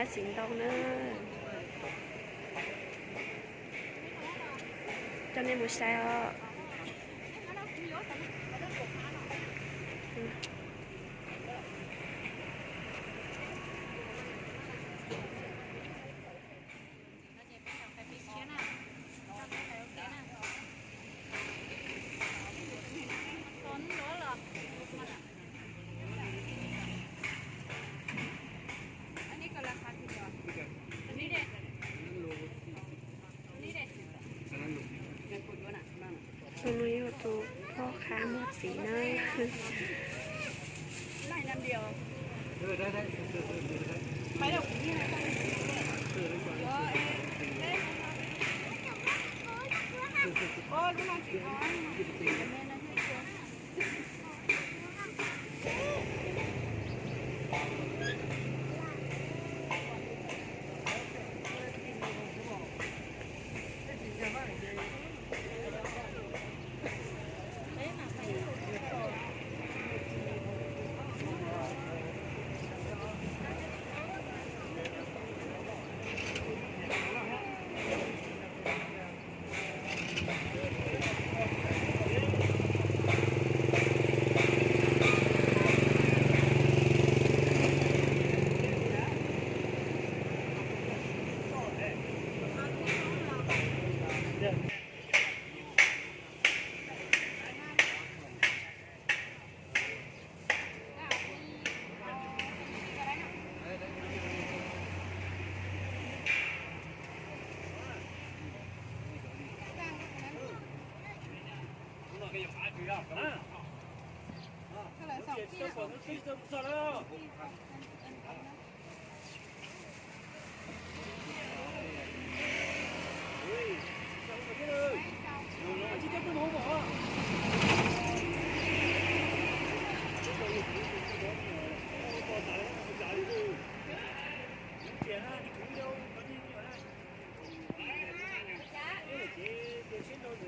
Txiv ntoo na, coj nej mus saib os. Tus no yog tus poj qha muaj txiv na.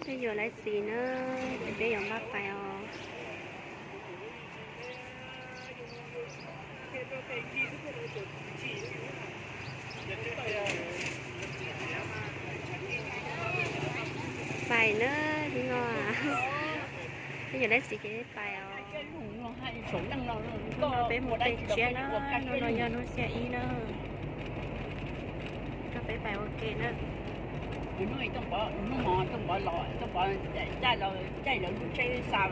Peb yuav lawv txiv na, ces peb yuav npaj pais os. Pais na, hnub no peb yuav lawv txiv ces peb pais os. Hnub no peb mus tej tsiab na, hnub no yog hnub xiab ib na. Koj peb pais ua ke na. Hnub no Tooj Pov los, Tooj Pov caij lawv lub tsheb xa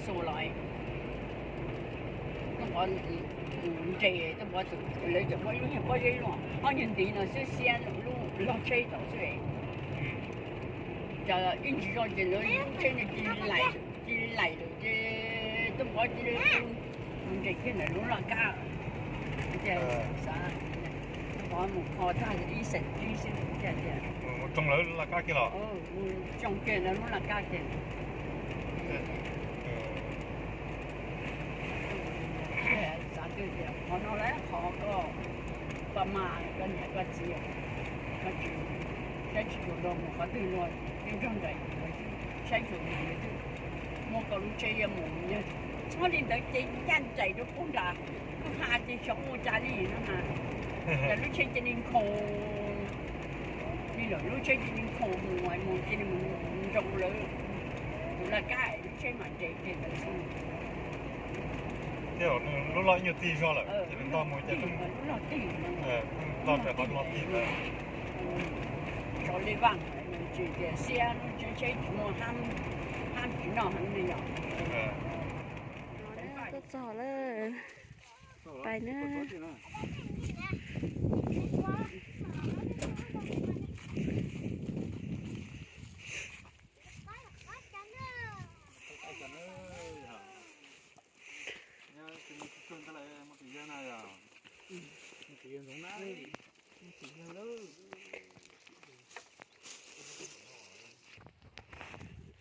xus los, Tooj Pov nres, Tooj Pov lawv cov muab lub niag pob zeb luaj ob niag ntiv no xwb xiab lub log tsheb tod xwb. Ces ib ntsis zog ces lawv lub tsheb cia li laim, cia li laim lawm ces Tooj Pov cia li mus nres kiag ntawm lub laj kab. Tooj Pov mus kho tag ib xeem tib xwb tiag tiag. Mus tsoo lawv laj kab kiag los? Mus tsoo kiag lawv lub laj kab kiag. Xav tias qhov no lawm qhov koj pab mas koj niam koj txiv, koj tsis, saib tsis tshua nrog mus qhov twg los yeej nrog nraim, saib tsis tshua mus, muab koj lub tsheb yuav mus, txhob li ntawd ces ncaj nraim rau puag nram kwj ha ces xyov ua cas li no mas, lub tsheb cia li nkhaus, li lawm lub tsheb cia li nkhaus mus mus cia li mus nroo lawv tus laj kab, lub tsheb mam nres kiag ntawd xwb. Thiab lub loj ib nyuag tig zog lawm ces nws nto mus ces lub loj tig, nto raws qhov no tig lawm. Tsov li vaj tsis tias xiab lub tsheb tsis muaj hab tsis noj heev li yom. Tuaj txog lawm, pais na.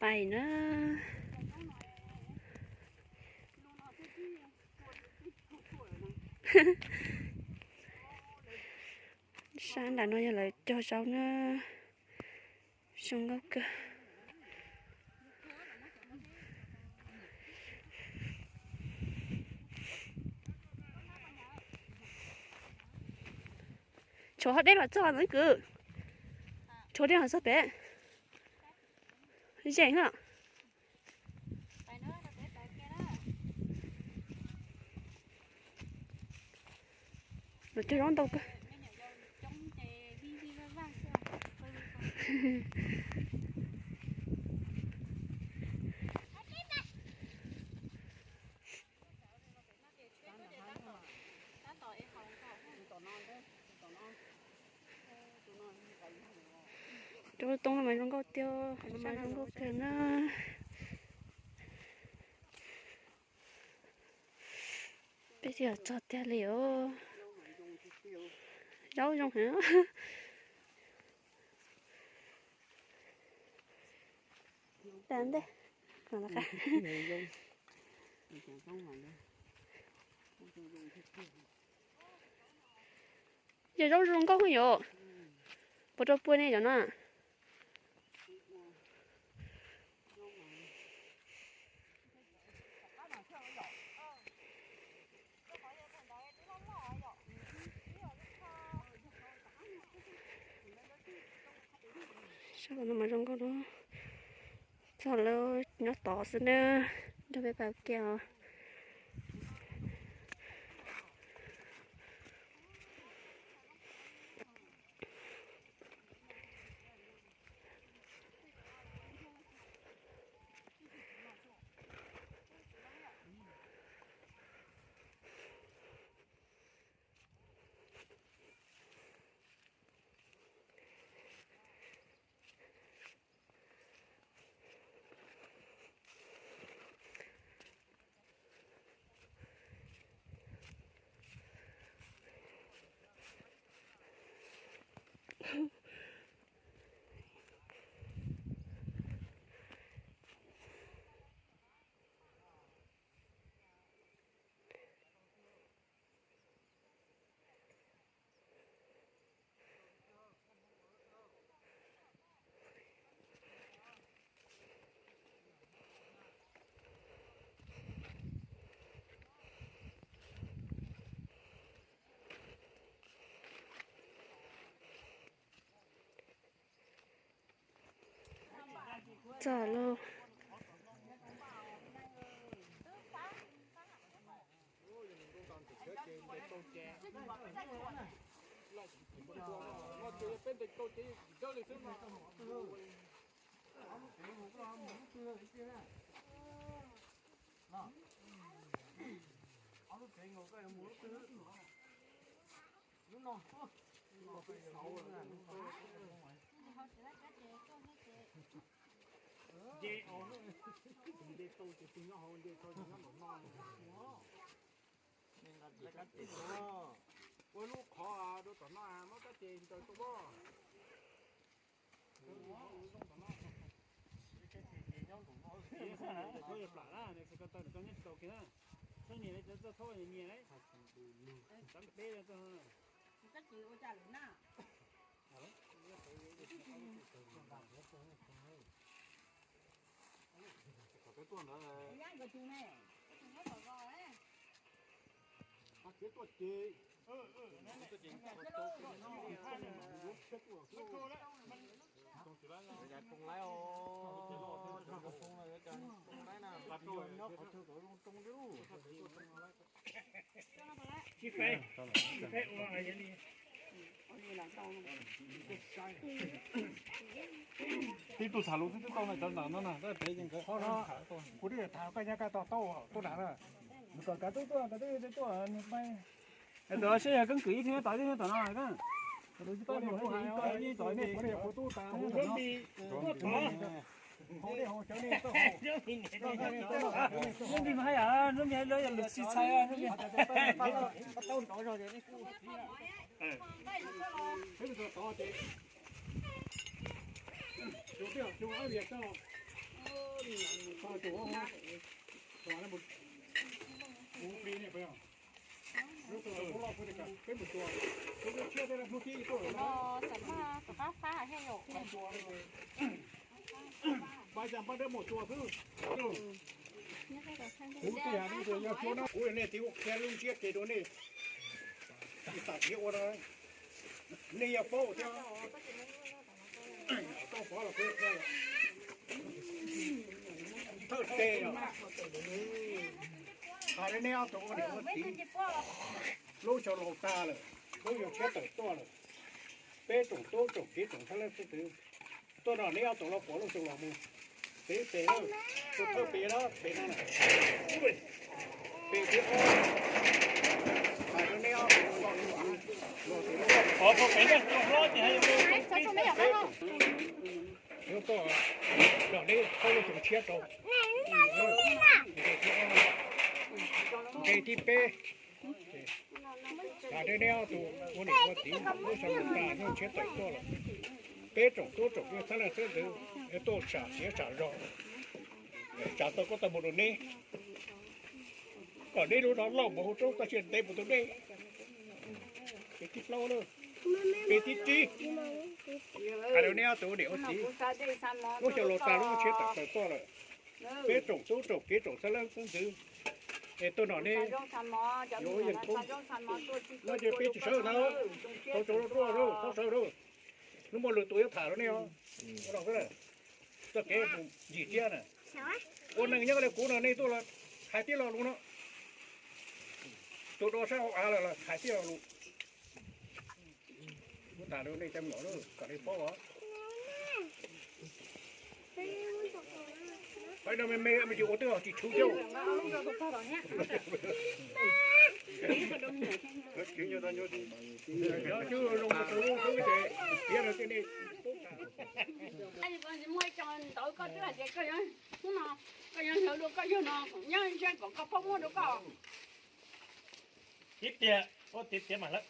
Pais na. Sab nram no yog lawv cog zaub na. Zoo nkauj kawg. Tshuav ho deb los txog no kwv. Tshuav deb los txog pem. Zeeg na. Lawv cog zaub ntau kawg. Cov lub toob no mas zoo nkauj tiag, qhov no mas zoo nkauj kawg na. Peb twb txog tiag li os. Zaub zoo heev. Tas ntej. Yog zaub zoo nkauj heev yom. Puas rau pua ne cov no? Sab no mas zoo nkauj dua. Txog lawv nyob tod xwb na, nrog peb pab kiag os. Txog lauj. Ua lub qhov rau tom no muab kab ces ntaws tuaj. Txhob nias, txhob txhob nyias, txhob peb. Qhov peb tuaj ntawd. Qhov peb tuaj ces. Tib tug tham lus twb tau na, cov ntawm no na, tab pem ces nkawd qhov no kuv twb tham koj nyab koj tau tau tuaj nram na. Nws kom kav tub tuaj, kav tub tuaj nws pab. Tus seb yog keeb kwm ib tug nyob tod, ib tug nyob tom no. Lub nrig mas haj yam, lub nrig lawv yog lus tsis txhais lub nrig. Xam maj rov qab fab thiab yom. Kuv tej yam no yog cua no, kuv nej tiv ua qhia lub ntsiab ke rau nej, tam thiab ua no. Nej yeej paub thiab, thawj teg, hais rau nej ob tug ua niam ua txiv, lub xyoo laus tag lawm, lub xyoo tshiab tawm tuaj lawm, peb tsoom tub tsoom kiv tsoom txhab leej txhab tus tuaj no, neb ob tug los puav lub xyoo los mus, peb pem lawm, tus thawj pem no, pem no, pem thib ob, hais rau neb ob tug los mus, peb tsoom tub, neb ob tug tshiab rau, nqe thib peb, hais rau neb ob tug ua niam ua txiv, lub xyoo laus tag, lub xyoo tshiab tawm tuaj lawm, peb tsoom tub tsoom kiv txhab leej txhab tus tuaj sam siav sam zog, sam tau koj tau mus rau neb, kom neb lub no lauj mus hauv roob toj siab ntev mus rau neb. Pem thib plaub lawm, pem thib tsib, hais rau neb ob tug ua niam ua txiv, lub xyoo laus tag, lub tshiab tawm tawm tuaj lawm, peb tsoom tub tsoom kiv tsoom txhab leej txhab tus, es tuaj nrog neb yuav yeej kub, no ces peb tsis sawv na, tau tsaus ruaj, txhob sawv, hnub muaj lwm tus yuav tham rau nej os. Txoj kev mus ncig tsiab na, ua neeg nyob li kuv no nej tuaj los hais tib lo lus no, tus do sab hauv av lawm los hais tib lo lus. Kuv tham rau nej cov me nyuam kom nej paub os. Peb no me me me yus ua twb tsis tshua cauj. Cov cwj zoo tus lub xyoo ces piav rau tej nej. Muaj ib co ntawv koj twb hais tias koj yuav, hnub no koj yuav hlawv dua koj yawg no, nyob ntshe kom koj phob muab rau koj. Ib tiag, ua tiag tiag mas hlawv.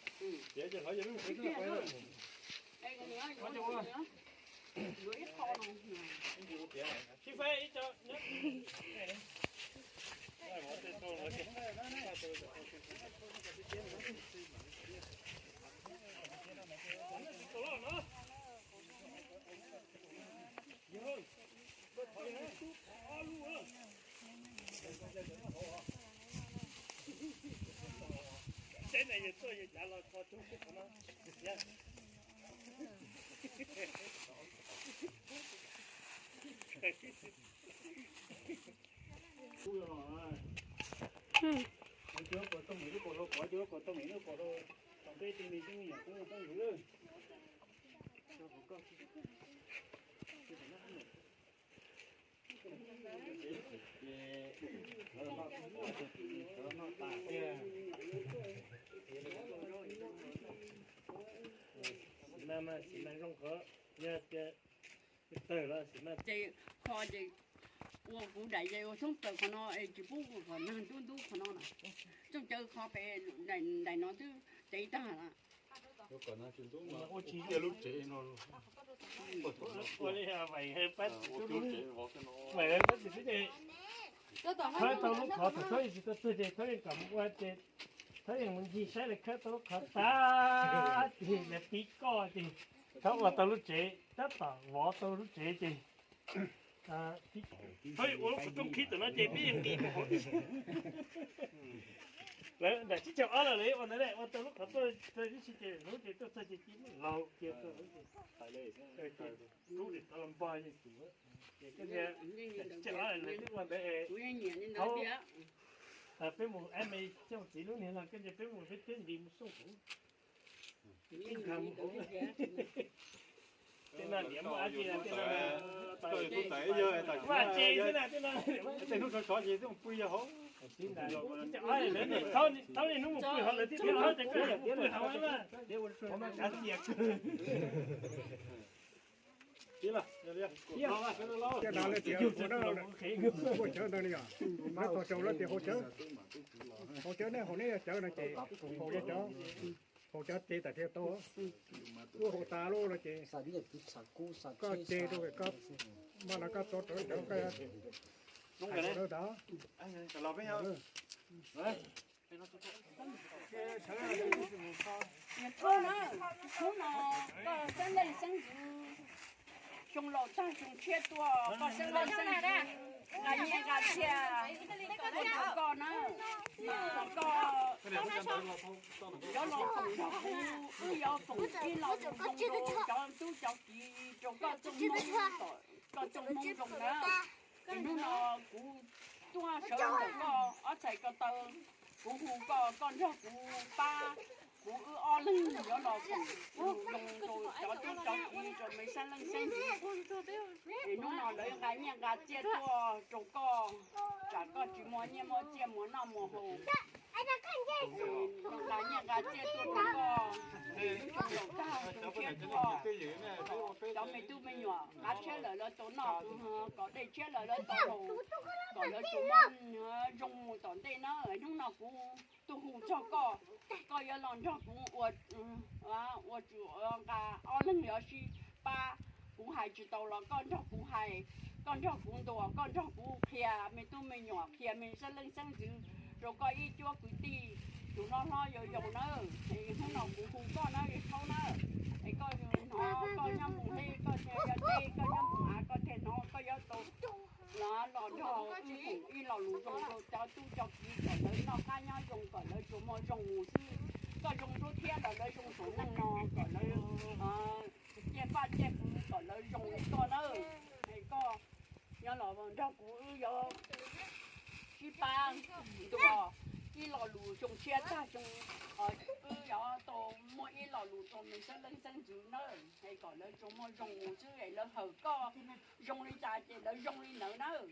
Ces kho ces ua kuv daim ces ua xyoob plaws qhov no es tsis pub ua kom nag ntub ntub qhov no na. Tsooj cawv qhov pem daim no twb cev tag lawm. Khawb tau lub qhov thaum thaub yeej tsis tau txog ces thaub yeej kom mus ua ces thaub yeej mus ncig saib lawv khawb tau lub qhov tag ces lawv pib koj ces thaub ua tau lub tsev tab tom vov tau lub tsev ces thaub yeej ua lub qhov rooj khib tam no ces peb yeej nqis mus hauv. Lawv nram tsib caug ob lawm lawv ua ntawd ua tau lub qhov tuaj tib si ces hnub ces tuaj txog ces cia laus kiag tuaj ces rub dim tau los npog yeej tus ces koj niag tsib caug ob lawm lawv twb ua ntawd es thaub peb mus ab me coj txiv lub niag los koj nce peb mus peb twb nqis mus xoob huv. Tej no niam muaj ab tsi na, tej no muaj ab tsi xwb na, tej no. Tej hnub sov sov ces twb mus pw yog hauv. Thaub niaj hnub mus pw hauv lawv tib thaub ces koj pw hauv na. Tias no lawv tias ua na, ua cawv ntawd li os. Lawv tos caum lawv tias haus cawv, haus cawv nej haus neb cov cawv no ces haus cov, haus cov ces tam thiaj tau. Ua haus tas lawm no ces koj ces rau koj, mas no koj tso rau cov koj, hais rau tod. Niam Thoj na, hnub no koj xeeb leej xeeb ntxwv, xyoo laus tag xyoo tshiab tuaj koj xeeb leej xeeb ntxwv, nqa nyiaj nqa txiag tuaj rau koj na, mas koj cov laus Nrog kuv wb yuav foom ib lo lus zoo rau cov tub cov kiv rau koj txoj hmoo, koj txoj hmoo zoo na. Es hnub no kuv tuaj sawv ntawm koj ob txhais ko taw, kuv hu koj, koj nrog kuv pab, kuv wb ob leeg yuav los foom lus zoo rau cov tub cov kiv rau me xeeb leej xeeb ntxwv. Es hnub no lawv nqa nyiaj nqa txiaj tuaj rau koj, tsam koj tsis muaj nyiaj muaj txiaj muas noj muas haus. Nqa nyiaj nqa txiaj tuaj rau koj, lub xyoo laus tag xyoo tshiab tuaj, cov me tub me nyuam qav tshiab lawm lawv tau noj, kom dej tshiab lawm lawv tau haus, kom lawv tau muaj zoo mus tom ntej na. Hnub no kuv tuaj hu txog koj, koj yuav los nrog kuv ua, ua tsum nqa ob leeg yuav sib pab. Kuv hais tsis tau los koj nrog kuv hais, koj nrog kuv ntuas, koj nrog kuv qhia me tub me nyuam, qhia me xeeb leej xeeb ntxwv rau koj ib cuab kwv tij, tus hlob hlob yau yau nawb. Es hnub no kuv hu koj na, Thaub na, es koj hnov, koj nyob mus hleb, koj yog dej, koj nyob mus av, koj thiaj hnov, koj yuav tau los nrog wb foom ib lo lus zoo rau cov tub cov kiv kom lawv noj qab nyob zoo, kom lawv tsuas muaj zoo mus xwb. Koj zoo xwb thiab los lawv zoo saum neej no, kom lawv ciaj paj ciaj pwv kom lawv zoo li koj nawb. Es koj nyob los nrog kuv wb yuav sib pab ntuas ib lo lus xyoo tshiab tag xyoo, wb yuav tau muaj ib lo lus rau me xeeb leej xeeb ntxwv nawb. Es kom lawv tsuas muaj zoo mus xwb, es lawv hawm koj zoo li cas ces lawv zoo li ntawd nawb.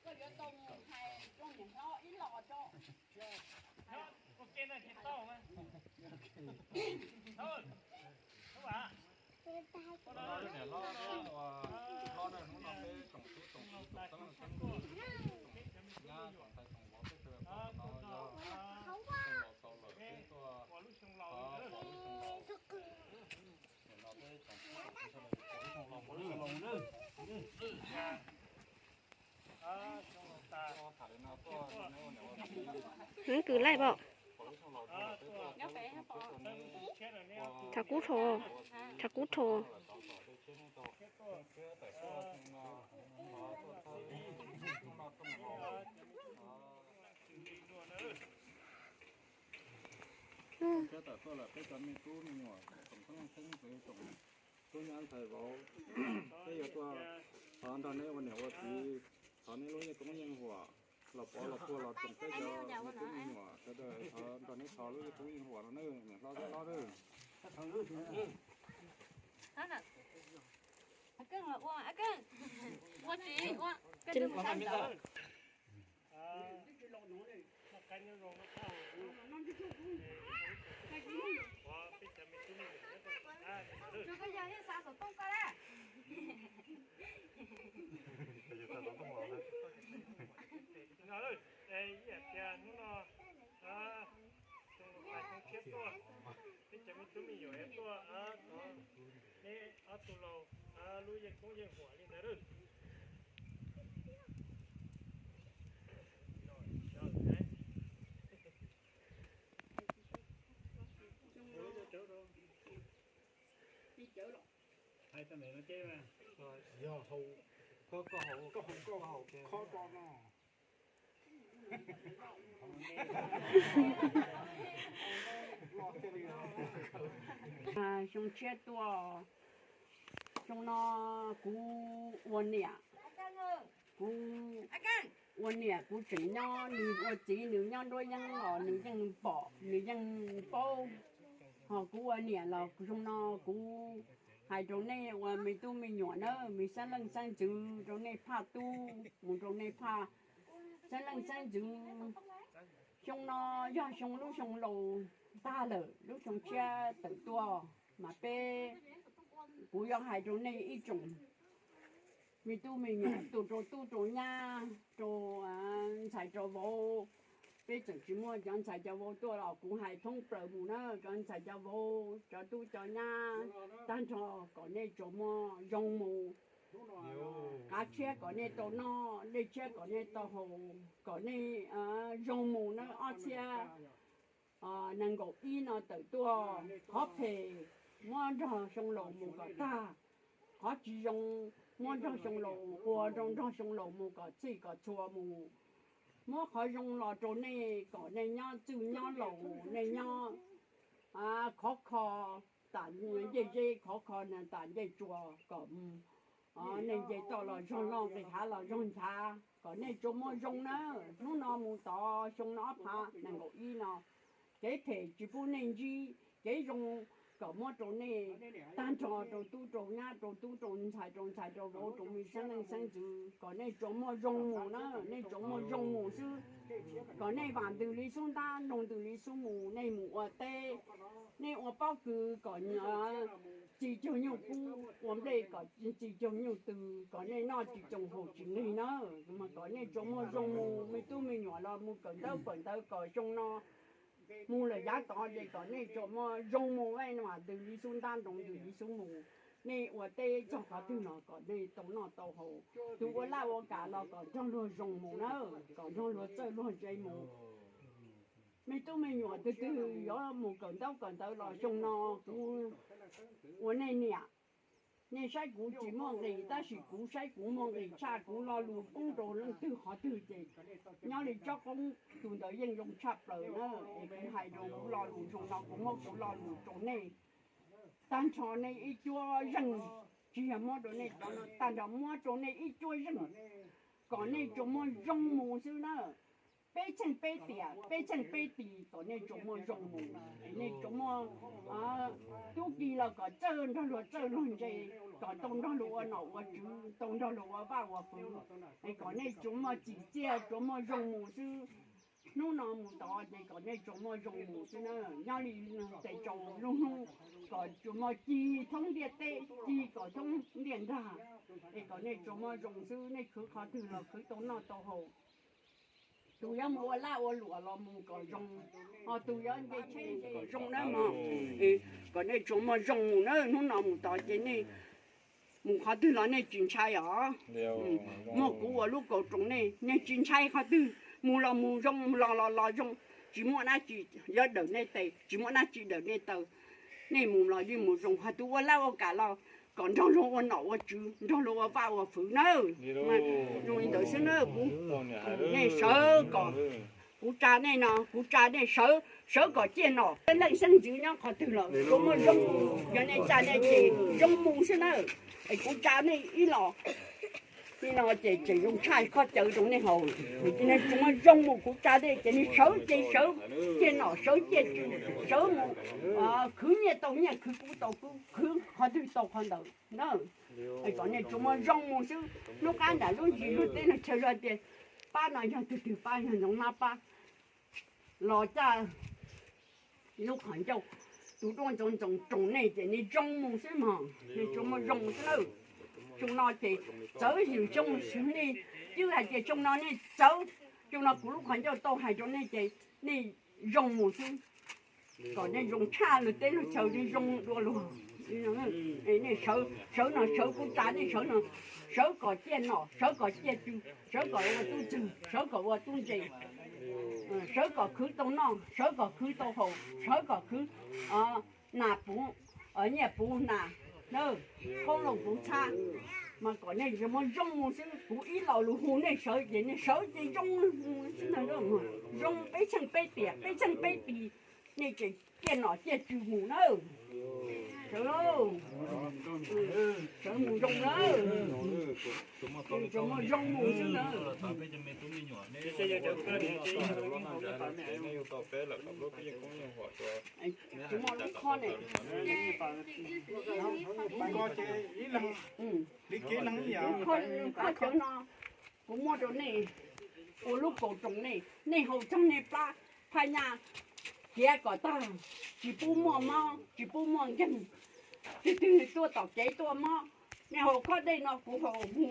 Koj yuav tau mus hais rau niam hlob ib los tso. Niam hlob, hlob, hnub no peb tsoom tub tsoom kiv tsoom xeeb leej xeeb ntxwv, tsoom nyab tsoom ntxhais tsoom vauv peb sawv daws, hnub no yog xyoo laus tau lawm peb tuaj, ua lub xyoo laus, nim no peb tsoom tub tsoom kiv sawv daws ua lub xyoo laus, ua lub xyoo laus. Kws laij pom. Tshav kub rho, tshav kub rho. Txog tawm tuaj lawm peb cov me tub me nyuam tsoom xeeb leej xeeb ntxwv, tsoom tub nyab ntxhais vauv, peb yuav tuaj thov nrog neb ua niam ua txiv, thov neb lub yeej koob yeej huam, los pov los puag los tsoom peb cov me tub me nyuam sawv daws, thov nrog neb thov lub yeej koob yeej huam no nawb, niam hlob thiab hlob nawb. Hnub no, xyoo tshiab tuaj, peb cov me tub me nyuam yuav tuaj thov neb ob tug laus lub yeej koob yeej huam li ntawd. Xyoo tshiab tuaj, xyoo no kuv ua niam, kuv ua niam kuv tseem nyob, nws ua txiv nws nyob nruab yeeb los nws yeej pom nws yeej paub. Ho kuv ua niam los xyoo no kuv hais rau nej ua me tub me nyuam nawb, me xeeb leej xeeb ntxwv, rau nej phaj tub mus rau nej phaj xeeb leej xeeb ntxwv. Xyoo no yog xyoo lub xyoo laus tag lawm, lub xyoo tshiab tawm tuaj mas peb, kuv yuav hais rau nej ib tsoom me tub me nyuam, tus rau tub rau nyab, rau ntxhais rau vauv. Peb tseem tsis muaj cov ntxhais cov vauv tuaj los kuv hais thoob plaws mus na, cov ntxhais cov vauv, cov tub cov nyab, tag nrho kom nej tsuas muaj zoo mus. Qav tshiab kom nej tau noj, dej tshiab kom nej tau haus, kom nej zoo mus na ob txhiab nees nkaum ib no tawm tuaj, qhov phem muab nrog xyoo laus mus kom tag, qhov tsis zoo muab nrog xyoo laus, ua rau nrog xyoo laus mus kom txhij kom txhua mus. Muab qhov zoo los rau nej kom nej nyob txwj nyob laus, nej nyob khov kho tam ncej zeb, khov kho tam ncej tsua kom nej nce toj los zog loj, nqis hav los zog nchav, kom nej tsuas muaj zoo na. Hnub no mus tod xyoo no ob phav nees nkaum ib no, kev phem tsis pub nej ntsib, kev zoo kom muab rau nej tag nrho, rau tub rau nyab, rau tub rau ntxhais, rau ntxhais rau vauv, rau me xeeb leej xeeb ntxwv, kom nej tsuas muaj zoo mus na, nej tsuas muaj zoo mus xwb. Kom nej vam ntws li xub ntab, nroo ntws li xub mus, nej mus ua teb, nej ua pob kws kom txi caug nyuj kub, ua nplej kom txi caug nyuj tw, kom nej noj tsis tsoo haus tsis nqig na. Mas kom nej tsuas muaj zoo mus, me tub me nyuam los mus kawm ntaub kawm ntawv kom xyoo no mus lawm yav tod ces kom nej tsuas muaj zoo mus, vam ntws li xub ntab, nroo ntws li xub mus. Nej ua teb txog qhov twg los kom nej tau noj tau haus, tus ua laj ua kam los kom nrog luag zoo mus na, kom nrog luag txawj luag ntse mus. Me tub me nyuam twg twg yuav mus kawm ntaub kawm ntawv los xyoo no kuv ua nej niam, nej saib kuv tsis muaj nqis tab sis kuv saib kuv muaj nqis tshaj, kuv lo lus poob rau leej twg qhov twg ces nyob li tsob qoob tus ntawd yeej zoo tshaj plaws na. Es kuv hais rau kuv lo lus zoo no, kuv muab kuv lo lus rau nej tag nrho, nej ib cuab zeej, tsis yog muab rau nej cov no, tag nrho muab rau nej ib cuab zeej, kom nej tsuas muaj zoo mus xwb na. Peb txheej peb tiam, peb txheej peb tis, kom nej tsuas muaj zoo mus, nej tsuas muaj tub ki los kom txawj nrog luag txawj luag ntse, kom tau nrog luag ua nom ua tswv, tau nrog luag ua vaj ua fwv, es kom nej tsuas muaj txim txiaj, tsuas muaj zoo mus xwb. Hnub no mus tod ces kom nej tsuas muaj zoo mus xwb na. Nyob li tes tsaus lub hnub kom tsuas muaj cig thoob ntiaj teb, cig kom thoob ntiaj nrag, es kom nej tsuas muaj zoo xwb, nej khwv qhov twg los khwv tau noj tau haus. Tus yuav mus ua laj ua luam los mus kom zoo, ho tus yuav nce tsheb nce zoo na mog. Kom nej tsuas muaj zoo mus na, hnub no mus tod ces nej mus qhov twg los nej tsis ntshai os. Muaj kuv ua lub kaus roos nej, nej tsis ntshai qhov twg, mus los mus zoo, los los los zoo, tsis muaj dab tsi yuav dawm nej tes, tsis muaj dab tsi dawm nej taw. Nej mus los yeej mus zoo, ho tus ua laj ua kam los kom nrog luag ua nom ua tswv, nrog luag ua vaj ua fwv nawb. Zoo li ntawd xwb na. Kuv, nej sawv kom, kuv tsa nej no, kuv tsa nej sawv, sawv kom ciaj nom, leej xeeb ntxwv nyob qhov twg los tsuas muaj zoo. Yog nej tsa nej ces zoo mus xwb na. Es kuv tsa nej ib los li no ces tseem zoo tshaj khaub cawv rau nej haus. Nej tsuas muaj zoo mus, kuv tsa nej ces nej sawv ces sawv ciaj nom, sawv ciaj tswv, sawv mus khwv nyiaj tau nyiaj, khwv kub tau kub, khwv qhov twg tau qhov ntawd na. Es kom nej tsuas muaj zoo mus xwb. Hnub qab nram lub ntsis luag teb luag chaw luag tias pab no yog twg twg pab, yog ntsoov mab pab los caj lub qhov ncauj, tus duab ntxoov ntxoo roos nej ces nej zoo mus xwb mog, nej tsuas muaj zoo xwb nawb. Xyoo no ces txawv ywm xyoo, nej twb hais tias xyoo no nej txawv, xyoo no kuv lub qhov ncauj tau hais rau nej ces nej zoo mus xwb. Kom nej zoo tshaj luag teb luag chaw, nej zoo dua luag. Nej sawv, sawv no sawv, kuv tsa nej sawv no, sawv kom ciaj nom, sawv kom ciaj tswv, sawv kom ua tub ntxwg, sawv kom ua tub ntse, sawv kom khwv tau noj, sawv kom khwv tau haus, sawv kom khwv nas puv, nyiaj puv nas, qoob loo puv txhab. Mas kom nej tsuas muaj zoo mus xwb, kuv ib lo lus hu nej sawv ces nej sawv ces zoo, zoo peb txheej peb tiam, peb txheej peb tis, nej tseem ciaj nom ciaj tswv mus nawb. Sawv, sawv mus zoo nawb. Tsuas muaj zoo mus xwb nawb. Tsis muaj lub khob ne, khob cawv no kuv muab rau nej ua lub kaus roos nej, nej haus txog nej plab phaj nyaj tiav kom tag, tsis pub muaj mob tsis pub muaj nkeeg. Twg twg tuaj tom kev tuaj mob, nej haus khob dej no kuv haus hu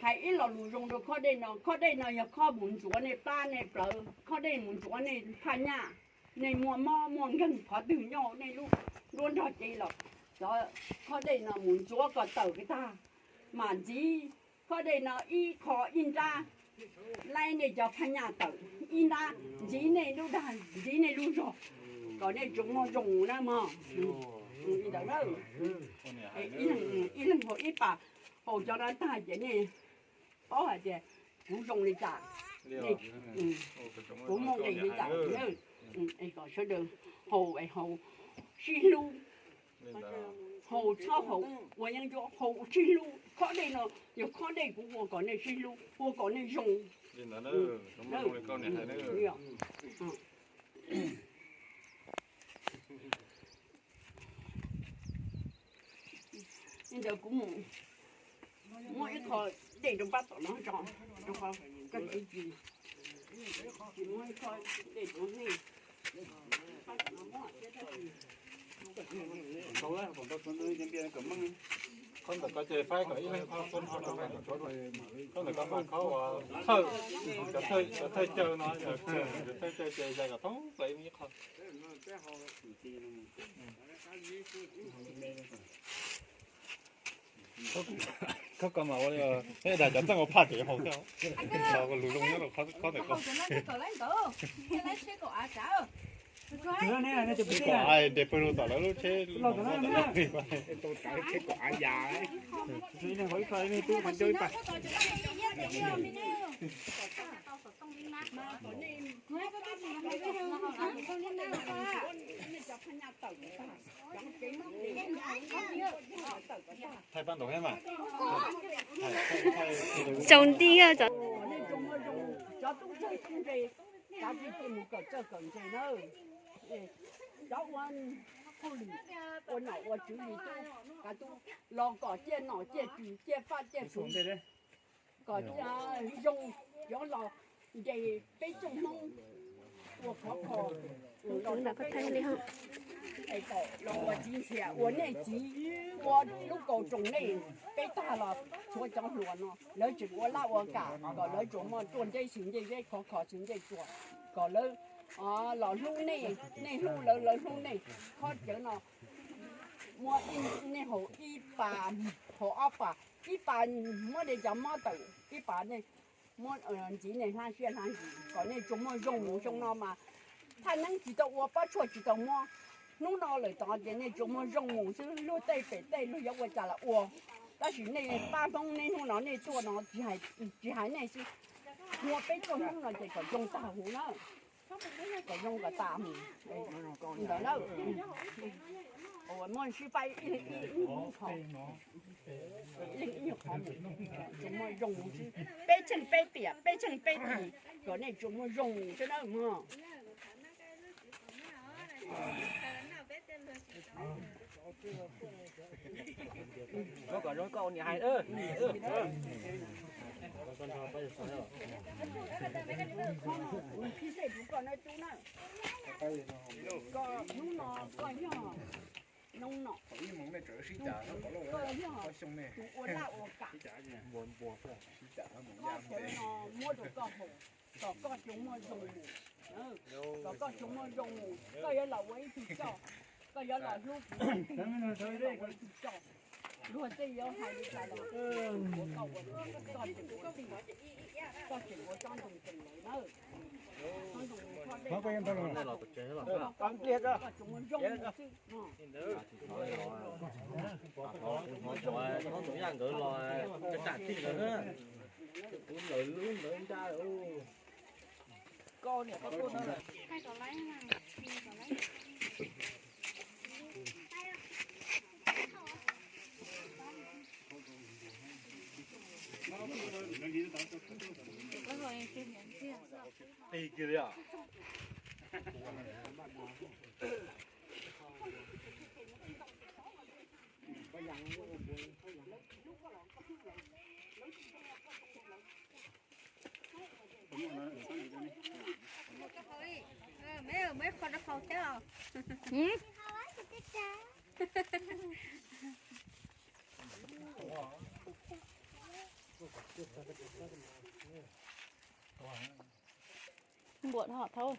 hais ib lo lus zoo rau khob dej no. Khob dej no yog khob mus ntxuav nej plab nej plawv, khob dej mus ntxuav nej phaj nyaj. Nej muaj mob muaj nkeeg qhov twg nyob nej lub nruab nrog cev los, cov khob dej no mus ntxuav kom tawm kiag tag, mam ntxiv khob dej no ib qho ib nrab laib nej cov phaj nyaj tawm. Ib ntab ntxiv nej lub dag, ntxiv nej lub zog, kom nej tsuas muaj zoo na mog. Li ntawd na, ib leeg haus ib pas, haus cov no tag ces nej paub hais tias kuv zoo li cas, kuv muaj nqis li cas na. Es kom sawv daws haus es haus sib hlub, haus txhob haus ua yeeb ncuab, haus sib hlub. Khob dej no yog khob dej kuv ua kom nej sib hlub, ua kom nej zoo. Li ntawd kuv mus muab ib qho dej rau pab tom no tso, rau qhov koj txiv tsis, tsis muab ib qho dej rau nej. Qhov ntawm ko ces faib kom ib leeg qhov, qhov ntawm ko mas qhov uas thawj, cov thawj caw no, cov thawj caw ces zais kom thoob plaws ib leeg ib qho. Khob ko mas ua li, peb dag cov txeej ua phaj ces haus thiab, los lus zoo nyob rau khob ntawm ko. Ib ko av, de pawg lug tom lawv lub tsheb los tom no. Thaij pab ntaus thiab mas. Tsaus nti. Cov tub ntse, kav tsij mus kawm txawj kawm ntse na. Cov ua hauj lwm, ua nom ua tswv li tub, kav tub los kom ciaj nom ciaj tswv, ciaj faj ciaj tswv, kom zoo, yuav los nres peb tsoom Hmoob ua khov kho. Los ua txiv ntxhias, ua nej txiv, ua lub kaus tsoom nej, peb tag los tshuav cov hluas no, lawv tseem ua laj ua kam, kom lawv tsuas muaj ruaj nreb xws ncej zeb, khov kho xws ncej tsua, kom lawv los hlub nej, nej hlub lawv, lawv hlub nej. Khob cawv no muab nej haus ib pas, haus ob pas, ib pas muab nej cov mob tawm, ib pas nej muab ntxiv nej hlab siab hlab ntsws, kom nej tsuas muaj zoo mus. Xyoo no mas thaj neeb tsis tau ua, pob tshuaj tsis tau muab, hnub no lawm tod ces nej tsuas muaj zoo mus xwb. Luag tej pem tej luag yuav ua cas los ua, tab sis nej pab Hmoob, nej hnub no nej tuaj no, tsis hais nej xwb, muaj peb tsoom Hmoob no ces kom zoo tag huv na, kom zoo kom tas mus ntawd na. Muab sib faib ib leeg ib nyuag qhov, ib leeg ib nyuag qhov mus, tsuas muaj zoo mus xwb. Peb tsheej peb tiam, peb tsheej peb tis, kom nej tsuas muaj zoo mus xwb na mog. Koj kom zoo koj ua niam hais. Koj hnub no koj yog noob nom, koj yog tus ua laj ua kam, khob cawv no muab rau koj haus, kom koj tsuas muaj zoo mus, kom koj tsuas muaj zoo mus, koj yuav los ua ib tug coj, koj yuav los hlub kuv, koj yuav los ua ib tug coj. Luag tej yuav hais li cas los koj ua, koj tseem ua tij, koj tseem ua tsob ntoo tseem lawv na. Tsob ntoo khob dej, koj tsuas muaj zoo mus xwb. Hnov tus yaj nkawd los, tsam tij nkawd na, kuv ntawd lub ntawd ntag. Koj niam koj tuaj na. Qis kiag li os. Npuam ho thauj.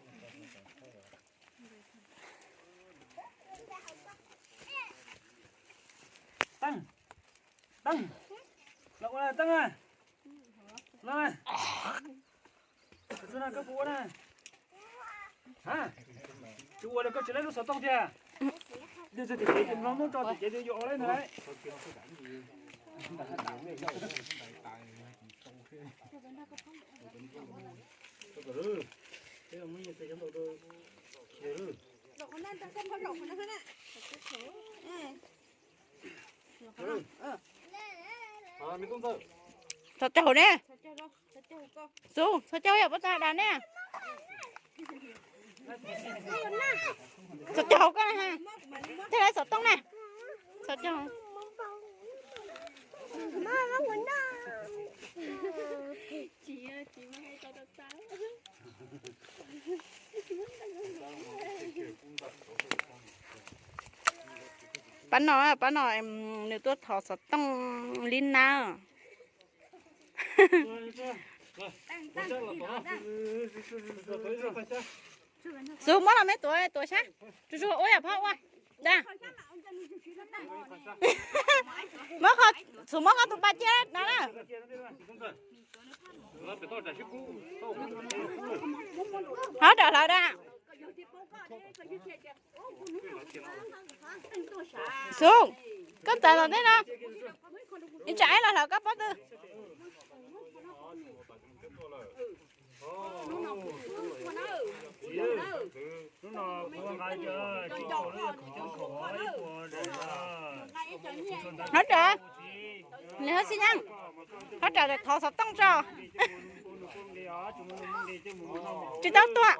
Teeb, Teeb, los ua Teeb a, los. Koj puas ua na? Ha? Tsis ua li koj tsis laib lub xov tooj tiag. Yog tim cev ces mloog tso, tim cev yuav ua laib ntag lauj. Txhos caug ne. Xub, txhos caug yog puas tag das ne. Txhos caug koj na ha. Thiaj li xov tooj na. Txhos caug. Pab no, pab no, nws tuaj thov xov tooj li na. Xub muab los me tuav, tuav sab. Tsuas tsuas ua yam phab ua. Da. Muab qhov, xub muab qhov tus pa cia no na. Hov rawm hlawv da. Xub, koj txav tom ntej no. Ib tsam ib los hlawv koj pob tw. Hov rawm, nws ho xi nyeej, hov rawm thov xov tooj tso. Tsis tau tuaj.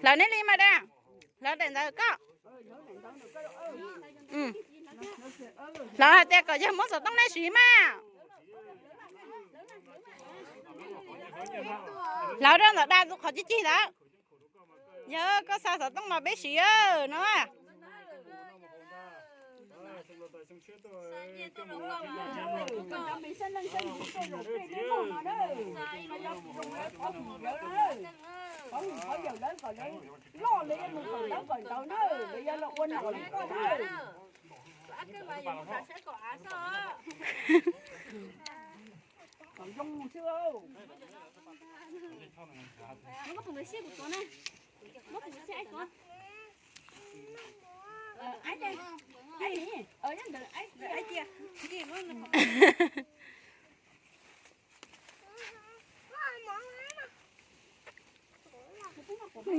Hlawv nej li mas da. Hlawv daim ntawd koj. Hlawv hais tias kom yawg muab xov tooj nej siv mas. Hlawv rau ntawm da tus qhov cig cig ntawd. Yog koj xa xov tooj los peb siv no.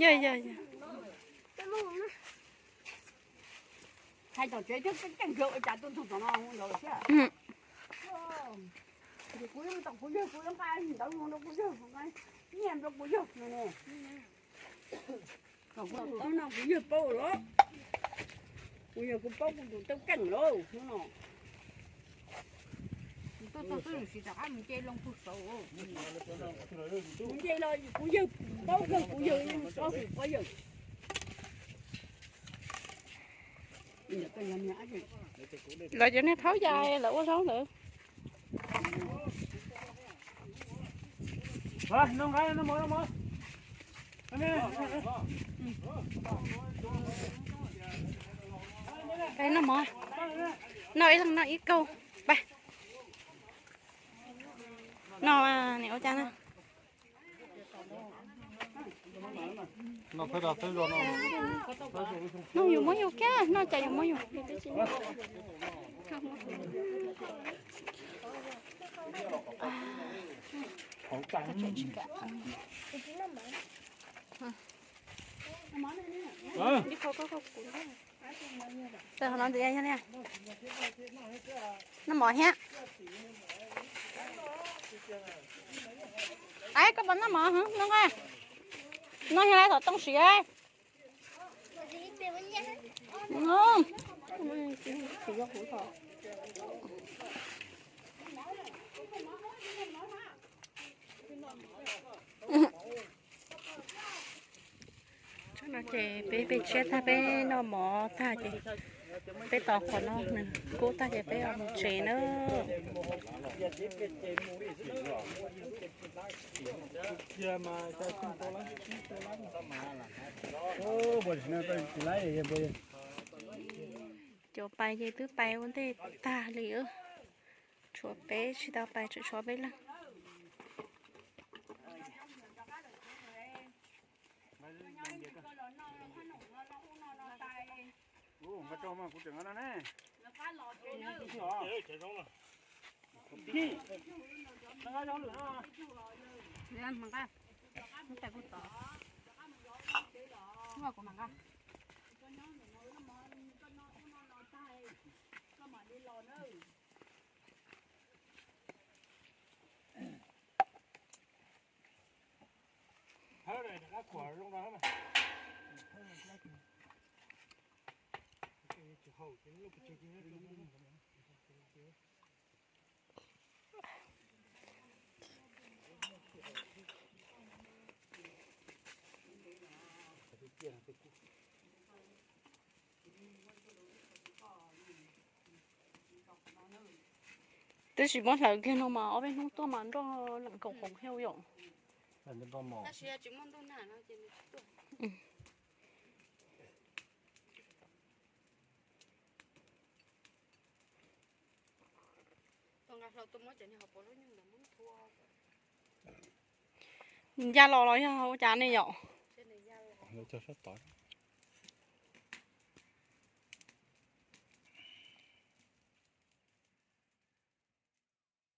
Yog yog yog. Hais tom tsev thiab keej kawg ua cas tuaj ntug tom no ua ntawd thiab. Kuv yeej tom kuv yawg, kuv yeej nqa ntawv mus rau kuv yawg, nyiaj rau kuv yawg no ne. Hnub no kuv yawg paub los, kuv yawg kuv paub kuv tus tau keej los hnub no. Kuv nce los kuv yawg paub kawg, kuv yawg yeej paub kuv pog yawg. Lawv cov niag thaub yas lawv ua zaub ntawd. Noj mov, noj ib leeg noj ib kaug. Pab noj, nim ua cas na. Noj yus muab yus kiag, noj cas yus muab yus. Tawm hov no ntxiv yog li, noj mov thiab. Ai, koj puas noj mov, noj nqa. Noj yog lawv xov tooj siv. Tsob no ces peb peb tshiab tag, peb noj mov tag ces peb tos qhov no nws kub tag ces peb mus tsev na. Cov pais ces twb pais ua ntej tag li, tshuav peb tsis tau pais, tseem tshuav peb leeg. Twb tsis muab hlawv kiag no mas ob peb hnub tuaj mas nroj leem kaum hauv thiab yom. Tab sis yog tsis muaj ntuj nag no ces nws tsis tuaj. Tus nqa hlau tuaj muab cov niag hauv paus lub nyuj ntawd muab nthua. Ya los los yog ua cas ne yom? Cog sab tod.